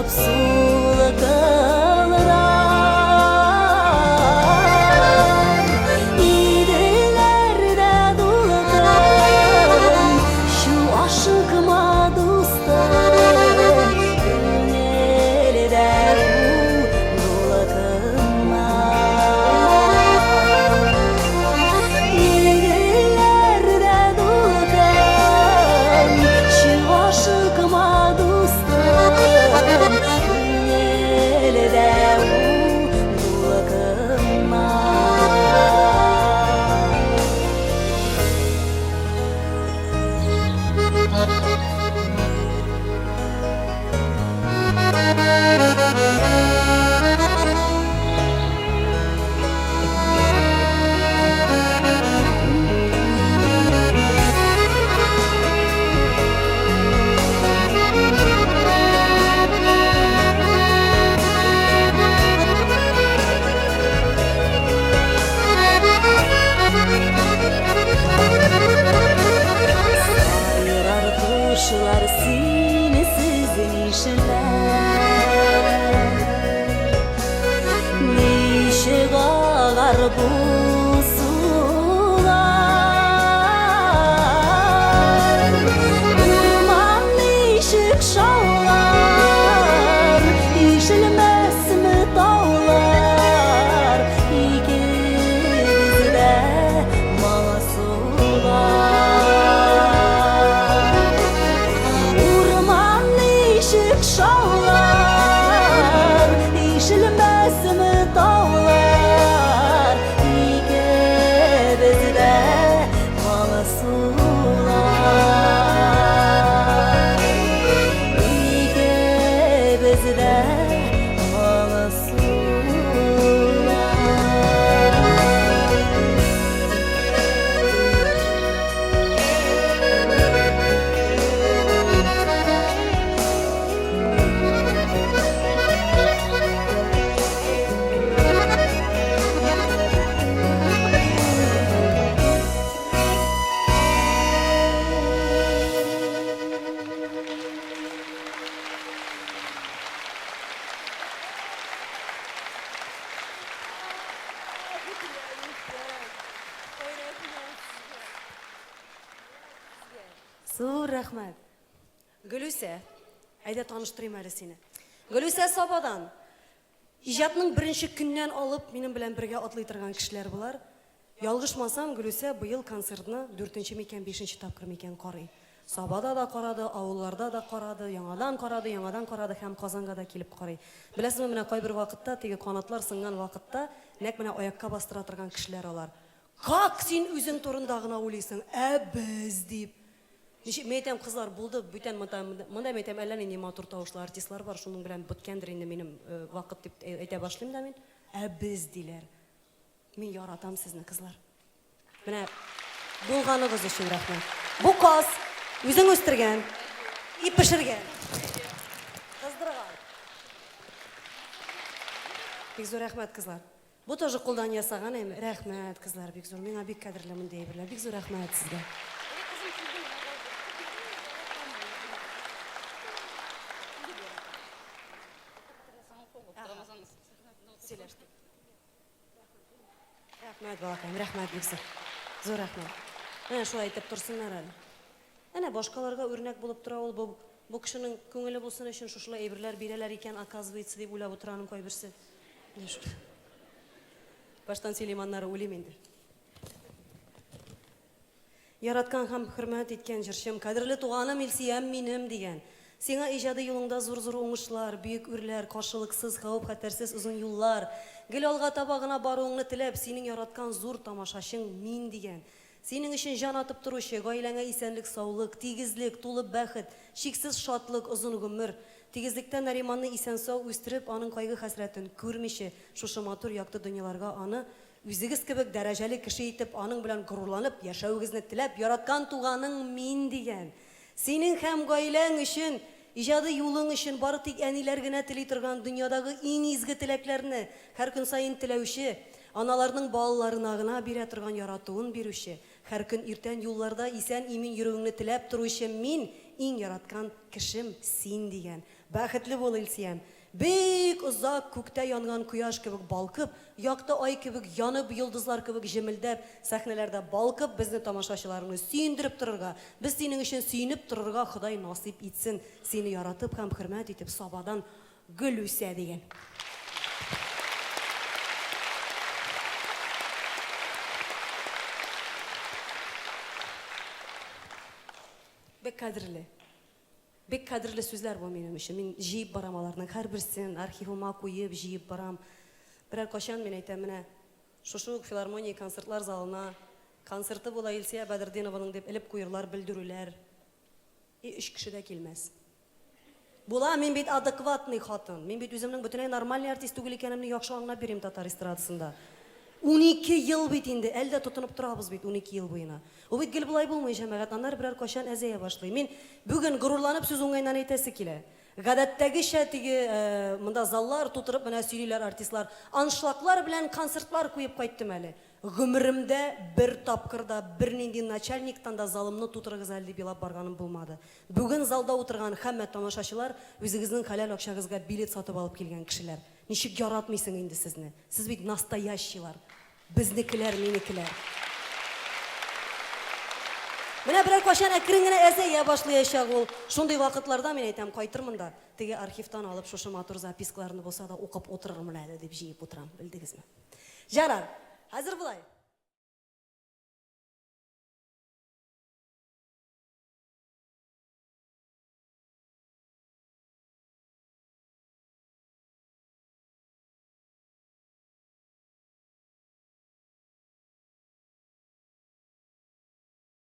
сулкылдар. Иделәрдә дулкын, шу ашыкма дустым, күңелдә ул дулкыннар. Иделәрдә дулкын, шу ашыкма дустым, күңелдә ул дулкыннар. Сайрар кошлар синсез нишләр? Ничек агар бу сулар? Урман ничек шаулар, ишелмәсме таулар? Икебез дә моңсулар. Урман ничек шаулар, ишелмәсме таулар? Икебез дә моңсулар. Икебез дә моңсулар. Зур рәхмәт. Гөлүсә, әйдә таныштырыйм әле сине. Гөлүсә Сабадан. Иҗатның беренче көннән алып минем белән бергә атлый торган кешеләр болар. Ялгышмасам, Гөлүсә быел концертны дүртенче микән, бишенче тапкыр микән карый. Сабада да карады, авылларда да карады, яңадан карады, яңадан карады һәм Казанга да килеп карый. Беләсезме, менә кайбер вакытта, теге канатлар сынган вакытта, нәкъ менә аякка бастыра торган кешеләр алар. Как син үзең турында гына уйлыйсың, ә без дип. Ничек, мин әйтәм, кызлар, булды, бүтән монда, монда мин әйтәм, әллә нинди матур тавышлы артистлар бар, шуның белән беткәндер инде минем вакыт дип әйтә башлыйм да мин. Ә без, диләр. Мин яратам сезне, кызлар. Менә булганыгыз өчен рәхмәт. Бу каз үзең үстергән и пешергән. Кыздырган. Бик зур рәхмәт, кызлар. Бу тоже кулдан ясаган әйме. Рәхмәт, кызлар, бик зур. Миңа бик кадерле мондый әйберләр. Бик зур рәхмәт сезгә. Сөйләштек. Рәхмәт, балакаем, рәхмәт бик зур. Зур рәхмәт. Менә шулай итеп торсыннар әле. Әнә башкаларга үрнәк булып тора ул бу бу кешенең күңеле булсын өчен шушылай әйберләр бирәләр икән, оказывается, дип уйлап утыра аның кайберсе. Менә шул. Баштан сөйлим, аннары уйлыйм инде. Яраткан һәм хөрмәт иткән җырчым, кадерле туганым Илсөям минем, дигән. Сиңа иҗади юлыңда зур-зур уңышлар, бөек үрләр, каршылыксыз, хәвеф-хәтәрсез озын юллар, гел алга таба гына баруыңны теләп, синең яраткан зур тамашачың мин, дигән. Синең өчен җан атып торучы, гаиләңә исәнлек-саулык, тигезлек, тулы бәхет, чиксез шатлык, озын гомер, тигезлектә Нариманны исән-сау үстереп, аның кайгы-хәсрәтен күрмичә, шушы матур якты дөньяларга аны Үзегез кебек дәрәҗәле кеше итеп, аның белән горурланып яшәвегезне теләп яраткан туганың мин, дигән. Синең һәм гаиләң өчен, иҗади юлың өчен бары тик әниләр генә тели торган дөньядагы иң изге теләкләрне һәр көн саен теләүче, аналарның балаларына гына бирә торган яратуын бирүче. Һәр көн иртән юлларда исән-имин йөрүеңне теләп торучы мин, иң яраткан кешем син, дигән. Бәхетле бул, Илсиям! Бик озак күктә янган кояш кебек балкып, якты ай кебек янып, йолдызлар кебек җемелдәп, сәхнәләрдә балкып, безне тамашачыларыңны сөендереп торырга, без синең өчен сөенеп торырга Ходай насыйп итсен. Сине яратып һәм хөрмәт итеп, Сабадан Гөлүсә, дигән. Бик кадерле. Бик кадерле сүзләр бу минем өчен. Мин җыеп барам аларның һәрберсен, архивыма куеп, җыеп барам. Берәр кайчан мин әйтәм, менә шушы ук филармония концертлар залына концерты була Илсөя Бәдертдинованың дип элеп куерлар белдерүләр. И өч кеше дә килмәс. Була, мин бит адекватный хатын. Мин бит үземнең бөтенләй нормальный артист түгел икәнемне яхшы аңлап йөрим татар эстрадасында. 12 ел бит инде, әле дә тотынып торабыз бит 12 ел буена. Ул бит гел болай булмый, җәмәгать, аннары берәр кайчан әзәя башлый. Мин бүген горурланып сүз уңаеннан әйтәсе килә. Гадәттәгечә теге монда заллар тутырып менә сөйлиләр артистлар. Аншлаглар белән концертлар куеп кайттым әле. Гомеремдә бер тапкыр да бернинди начальниктан да залымны тутырыгыз әле дип елап барганым булмады. Бүген залда утырган һәммә тамашачылар үзегезнең хәләл акчагызга билет сатып алып килгән кешеләр. Ничек яратмыйсың инде сезне? Сез бит настоящийлар. Безнекеләр, минекеләр. Менә берәр кайчан әкрен генә әзәя башлыячак ул. Шундый вакытларда, мин әйтәм, кайтырмын да, теге архивтан алып шушы матур запискаларны булса да укып утырырмын әле дип җыеп утырам, белдегезме? Ярар, хәзер болай.